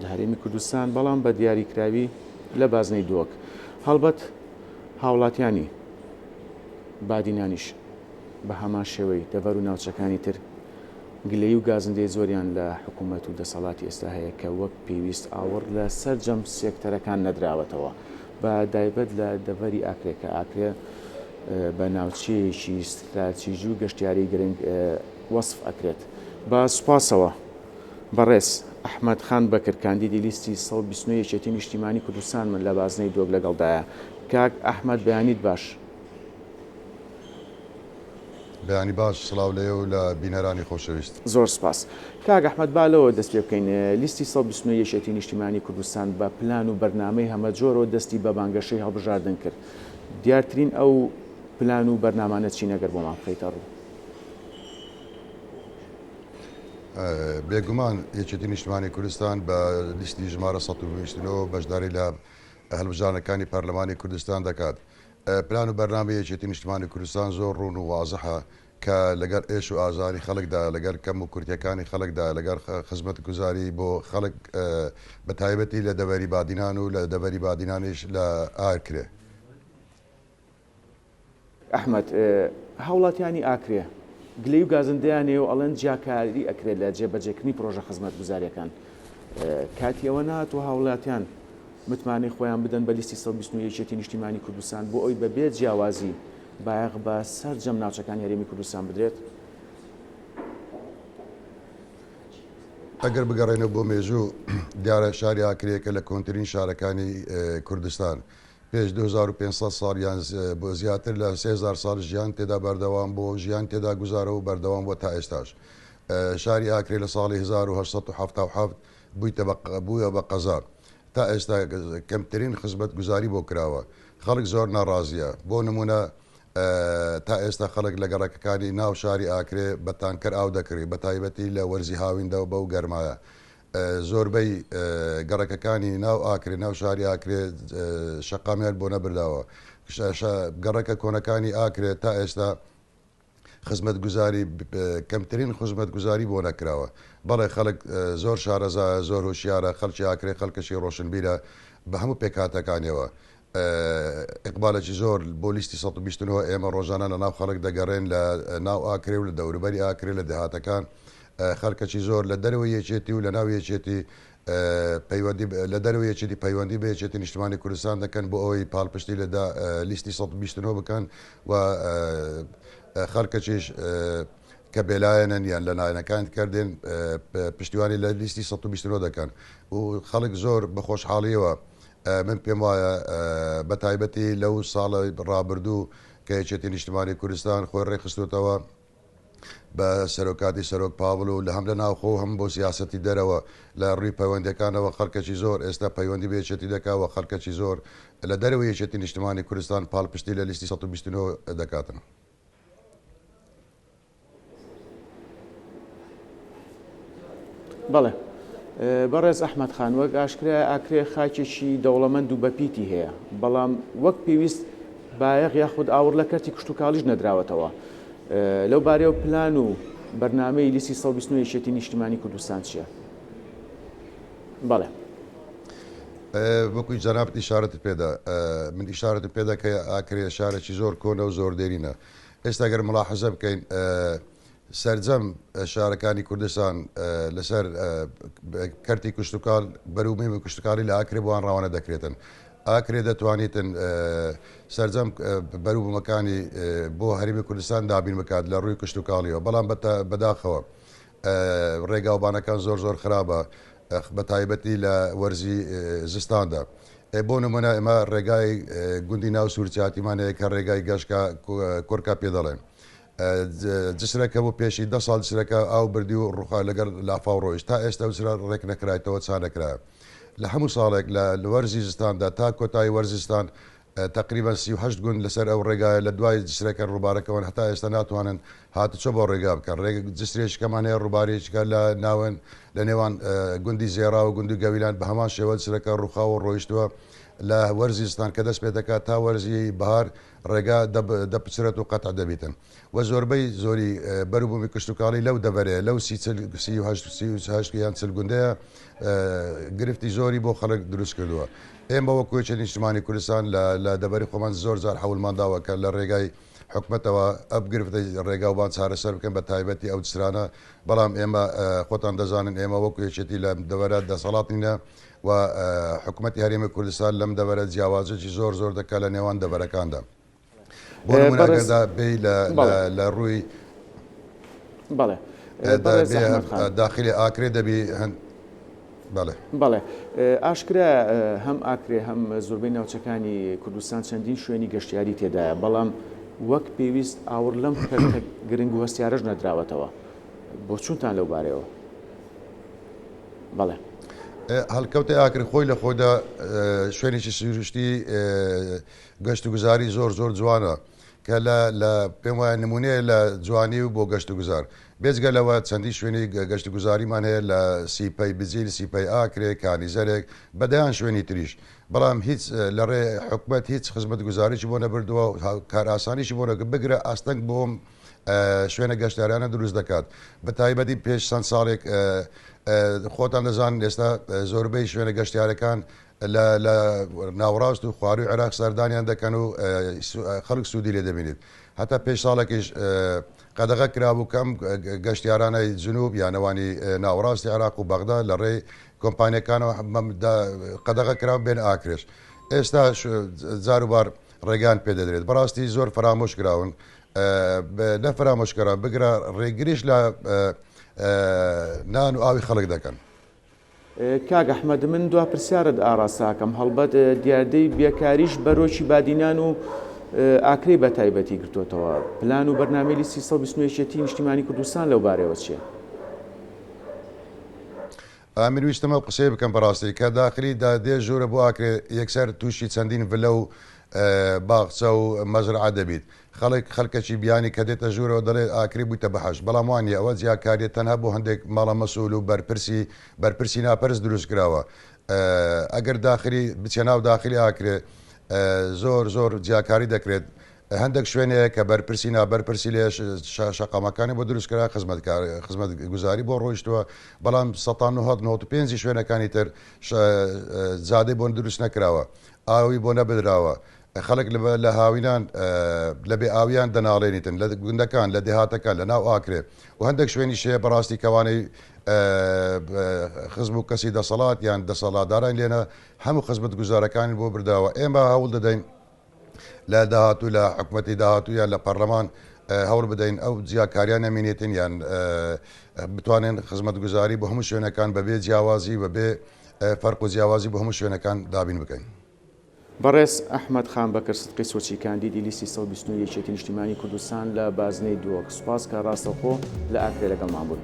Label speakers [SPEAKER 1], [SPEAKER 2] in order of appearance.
[SPEAKER 1] لە هەرێمی کوردستان، بەڵام بە دیاریکراوی لە بازنەی دهۆک. هەڵبەت هاوڵاتیانی بادینانیش بە هەمان شێوەی دەڤەر و ناوچەکانی تر گلەیی و گازندەی زۆریان لە حکوومەت و دەسەڵاتی ئێستا هەیە کە وەک پێویست ئاوڕ لە سەرجەم سێکتەرەکان نەدراوەتەوە بە دایبەت لە دەڤەری ئاکرێ کە ئاکرێ بە ناوچەیەکی ستراتیژی و گەشتیاری گرنگ وەسف ئەکرێت. بە سوپاسەوە بەڕێز ئەحمەد خان بەکر کاندیدی لیستی 129 یەکێتی نیشتیمانی کوردستان من لە بازنەی دۆک لەگەڵدایە. کاک ئەحمەد بەیانیت باش.
[SPEAKER 2] بەیانی باش، سڵاو لە ئێوە و لە بینەرانی خۆشەویست.
[SPEAKER 1] زۆر سپاس. کاک ئەحمەد با لەوە دەست پێ بکەین، لیستی 129 یەکێتی نیشتیمانی کوردستان بە پلان و بەرنامەی هەمەجۆرەوە دەستی بە بانگەشەی هەڵبژاردن کرد. دیارترین ئەو پلان و بەرنامانە چین ئەگەر بۆمان بخەیتە ڕوو؟
[SPEAKER 2] بێگومان یەکێتی نیشتمانی کوردستان بە لیستی ژمارە 129 بەشداری لە هەڵبژاردنەکانی پەرلەمانی کوردستان دەکات. پلان و بەرنامەی یەکێتی نیشتمانی کوردستان زۆر ڕوون و وازحە کە لەگەڵ ئێش و ئازاری خەڵکدایە، لەگەڵ کەم و کورتیەکانی خەڵکدایە، لەگەڵ خزمەتگوزاری بۆ خەڵک بە تایبەتی لە دەڤەری بادینان و لە دەڤەری بادینانیش لە ئاکرێ.
[SPEAKER 1] ئەحمەد، هاوڵاتیانی ئاکرێ گلەیی و گازندەیان هەیە و ئەڵێن جیاکاری ئەکرێت لە جێبەجێکردنی پرۆژە خزمەتگوزاریەکان. کاتی ئەوە نەهاتووە هاوڵاتیان متمانەی خۆیان بدەن بە لیستی 129 یەکێتی نیشتیمانی کوردستان بۆ ئەوی بە بێ جیاوازی بایەخ بە سەرجەم ناوچەکانی هەرێمی کوردستان بدرێت؟
[SPEAKER 2] ئەگەر بگەڕێینەوە بۆ مێژوو، دیارە شاری ئاکرێ یەکە لە کۆنترین شارەکانی کوردستان. پێش 2500 ساڵ یان زیاتر لە 3000 ساڵ ژیان تێدا بەردەوام بووە و ژیان تێدا گوزارە و بەردەوام بووە تا ئێستاش. شاری ئاکرێ لە ساڵی 1877 بوویتە بە بووە بە قەزا. تا ئێستا کەمترین خزمەتگوزاری بۆ کراوە. خەڵک زۆر ناڕازییە. بۆ نموونە تا ئێستا خەڵک لە گەڕەکەکانی ناو شاری ئاکرێ بە تانکەر ئاو دەکڕی، بە تایبەتی لە وەرزی هاویندا و بەو گەرمایە. زۆربەی گەڕەکەکانی ناو ئاکرێ، ناو شاری ئاکرێ شەقامیان بۆ نەبرداوە. گەڕەکە کۆنەکانی ئاکرێ تا ئێستا خزمەتگوزاری کەمترین خزمەتگوزاری بۆ نەکراوە. بەڵێ خەڵک زۆر شارەزایە، زۆر هۆشیارە، خەڵکی ئاکرێ خەڵکێکی ڕۆشنبیرە بە هەموو پێکهاتەکانیەوە. ئیقبالێکی زۆر بۆ لیستی 129 ئێمە ڕۆژانە لە ناو خەڵک دەگەڕێن لە ناو ئاکرێ و لە دەوروبەری ئاکرێ لە دێهاتەکان خەڵکەکی زۆر لە دەرەوەی یەکێتی و لە ناو یەکێتی پەیوەندی لە دەرەوەی یەکێتی پەیوەندی بە یەکێتی نیشتمانی کوردستان دەکەن بۆ ئەوەی پاڵپشتی لە لیستی 129 بکەن و خەڵکەکیش کە بێلایەنن یان لە لایەنەکان کردن پشتیوانی لە لیستی 129 دەکەن و خەڵک زۆر بە خۆشحاڵیەوە من پێم وایە بە تایبەتی لەو ساڵە ڕابردوو کە یەکێتی نیشتمانی کوردستان خۆی ڕێکخستوتەوە بە سەرۆکاتی سەرۆک پاڤڵ و لە هەم لە ناوخۆ و هەم بۆ سیاسەتی دەرەوە لە ڕووی پەیوەندیەکانەوە خەڵکەکی زۆر ئێستا پەیوەندی بە یەکێتی دەکا و خەڵکەکی زۆر لە دەرەوەی یەکێتی نیشتمانی کوردستان پاڵپشتی لە لیستی 129 دەکاتن.
[SPEAKER 1] بەڵێ بەڕێز ئەحمەد خان وەک ئاشکرایە ئاکرێ خاکێکی دەوڵەمەند و بەپیتی هەیە بەڵام وەک پێویست بایەخ یاخود ئاوڕ لە کەرتی کشتوکاڵیش نەدراوەتەوە لەو بارەیەوە پلان و بەرنامەی لیستی 129 یەکێتی نیشتیمانی کوردستان چییە؟ بەڵێ.
[SPEAKER 2] وەکوی جەنابت ئیشارەتت پێدا من ئیشارەتم پێدا کە ئاکرێ شارێکی زۆر کۆنە و زۆر دێرینە ئێستا گەر ملاحەزە بکەین سەرجەم شارەکانی کوردستان لەسەر کەرتی کشتتوکال بەروبوومی کشتتوکالی لە ئاکرێ بۆیان ڕەوانە دەکرێتن. ئاکرێ دەتوانیتن سەرجەم بەروبوومەکانی بۆ هەرێمی کوردستان دابین بکات لە ڕووی کشتتوکاڵیەوە، بەڵام بەداخەوە ڕێگاوبانەکان زۆر زۆر خراپە بە تایبەتی لە وەرزی زستاندا. بۆ نمونە ئێمە ڕێگای گوندی ناو سوورچاتیمان هەیە کە ڕێگای گەشکە کۆرکا پێ دەڵێن. جسرەکە بۆ پێشی دە ساڵ جسرەکە ئاو بردی و ڕوخا لەگەڵ لافاو ڕۆیشت تا ئێستا ئەو جسرە ڕێک نەکرایتەوە چا نەکرایە لە هەموو ساڵێک لە وەرزی زستاندا تا کۆتایی وەرزی زستان تقریبا 38 گوند لەسەر ئەو ڕێگایە لە دوای جسرەکە ڕووبارەکەوەن هەتا ئێستا ناتوانن هاتوچۆ بۆ ڕێگا بکەن. ڕێگە جسرێکیکەمان هەیە ڕووبارێکیکە لە ناوەن لە نێوان گوندی زێڕاو و گوندی گەویلان بە هەمان شێوە جسرەکە ڕووخاوە و ڕۆیشتووە. لە وەرزی زستان کە دەست پێ دەکات تا وەرزی بەهار ڕێگا دەپچرێت و قەتع دەبیتن و زۆربەی زۆری بەروبوومی کشتوکاڵی لەو دەڤەرەیە لەو سی چل 38 38 یان 40 گوندەیە گرفتی زۆری بۆ خەڵک دروست کردووە. ئێمە وەکو یەکێتی نیشتمانی کوردستان لە لە دەڤەری خۆمان زۆر جار حەولمان داوە کە لە ڕێگای حکومەتەوە ئەم گرفتەی ڕێگاوبان چارەسەر بکەن بە تایبەتی ئەو جسرانە بەڵام ئێمە خۆتان دەزانن ئێمە وەکو یەکێتی لەم دەڤەرە دەسەڵات نینە و حکومەتی هەرێمی کوردستان لەم دەڤەرە جیاوازیی زۆر زۆر دەکات لە نێوان دەڤەرەکاندا. بۆ نمونە
[SPEAKER 1] بەڕێز
[SPEAKER 2] ئەگەر بێی لە لە
[SPEAKER 1] بەڵێ
[SPEAKER 2] لە ڕووی
[SPEAKER 1] بەڵێ
[SPEAKER 2] دا
[SPEAKER 1] بەڕێز
[SPEAKER 2] بێ
[SPEAKER 1] ئەحمەد خان.
[SPEAKER 2] داخلی ئاکرێ دەبی هەن بەڵێ.
[SPEAKER 1] بەڵێ ئاشکرایە هەم ئاکرێ هەم زۆربەی ناوچەکانی کوردستان چەندین شوێنی گەشتیاری تێدایە بەڵام وەک پێویست ئاوڕ لەم کەرتە گرنگ و هەستیارەش نەدراوەتەوە بۆچوونتان لەو بارەیەوە؟ بەڵێ.
[SPEAKER 2] هەڵکەوتەی ئاکرێ خۆی لە خۆیدا شوێنێکی سروشتی گەشتوگوزاری زۆر زۆر جوانە کە لە لە پێم وایە نمونەیە لە جوانی و بۆ گەشتوگوزار. بێجگە لەوە چەندین شوێنی گەشتوگوزاریمان هەیە لە سیپەی بجیل، سیپەی ئاکرێ، کانیزەرێک، بە دەیان شوێنی تریش. بەڵام هیچ لە ڕێ حکومەت هیچ خزمەتگوزاریی بۆ نەبردووە و کارئاسانیشی بۆ نەکردووە، بگرە ئاستەنگ بۆ شوێنە گەشتیارانە دروست دەکات. بە تایبەتی پێش چەند ساڵێک خۆتان دەزانن ئێستا زۆربەی شوێنە گەشتیارەکان لە لە ناوەڕاست و خوارووی عێراق سەردانیان دەکەن و خەڵک سوودی لێ دەبینێت. هەتا پێش ساڵێکیش قەدەغە کرابوو کە ئەم گەشتیارانەی جنوب یان ئەوانی ناوەڕاستی عێراق و بەغدا لە ڕێی کۆمپانیەکانەوە قەدەغە کرا بێن ئاکرێش. ئێستا جاروبار ڕێگەیان پێ دەدرێت. بەڕاستی زۆر فەرامۆش کراون. نە فەرامۆش کراون بگرە ڕێگریش لە نان و ئاوی خەڵک دەکەن.
[SPEAKER 1] کاک ئەحمەد من دوا پرسیارت ئاڕاستە ئەکەم، هەڵبەت دیاردەی بێکاریش بەرۆکی بادینان و ئاکرێی بە تایبەتی گرتۆتەوە، پلان و بەرنامەی لیستی 129 یەکێتی نیشتیمانی کوردستان لەو بارەیەوە چییە؟
[SPEAKER 2] من ویستم ئەو قسەیە بکەم بەڕاستی کە داخلی دا دێ ژوورە بۆ ئاکرێ یەکسەر تووشی چەندین ڤلە و باخچە و مەزرعە دەبیت خەڵک خەلکەکی بیانی کە دێتە ژوورەوە دەڵێت ئاکرێ بوویتە بەهەشت بەڵام وا نیە ئەوە جیاکاریە تەنها بۆ هەندێک ماڵە مەسئول و بەرپرسی بەرپرسی ناپەرست دروست کراوە ئەگەر داخلی بچیە ناو داخلی ئاکرێ زۆر زۆر جیاکاری دەکرێت هەندێک شوێن هەیە کە بەرپرسی نابەرپرسی لێ شەقامەکانی بۆ دروست کرا خزمەتکار خزمەتگوزاری بۆ ڕۆیشتووە بەڵام سەتا نهۆت نهۆت و پێنجی شوێنەکانی تر جادەی بۆ دروست نەکراوە ئاوی بۆ نەبدراوە خەڵک لە هاوینان لە بێ ئاویان دەناڵێنیتن لە گوندەکان لە دێهاتەکان لە ناو ئاکرێ و هەندێک شوێنیش هەیە بەڕاستی کەوانەی خزم و کەسی دەسەڵات یان دەسەڵاتداران لێنە هەموو خزمەتگوزارەکانی بۆ برداوە ئێمە هەوڵ دەدەین لە داهاتوو لە حکومەتی داهاتوو یان لە پەرلەمان هەوڵ بدەین ئەو جیاکاریان نەمینێتن یان بتوانین خزمەتگوزاری بۆ هەموو شوێنەکان بەبێ جیاوازی بەبێ فەرق و جیاوازی بۆ هەموو شوێنەکان دابین بکەین.
[SPEAKER 1] بەڕێز ئەحمەد خان بەکر سدقی سۆچی کاندیدی لیستی 129 یەکێتی نیشتیمانی کوردستان لە بازنەی دهۆک سوپاس کە ڕاستەوخۆ لە ئاکرێ لەگەڵمان بوون.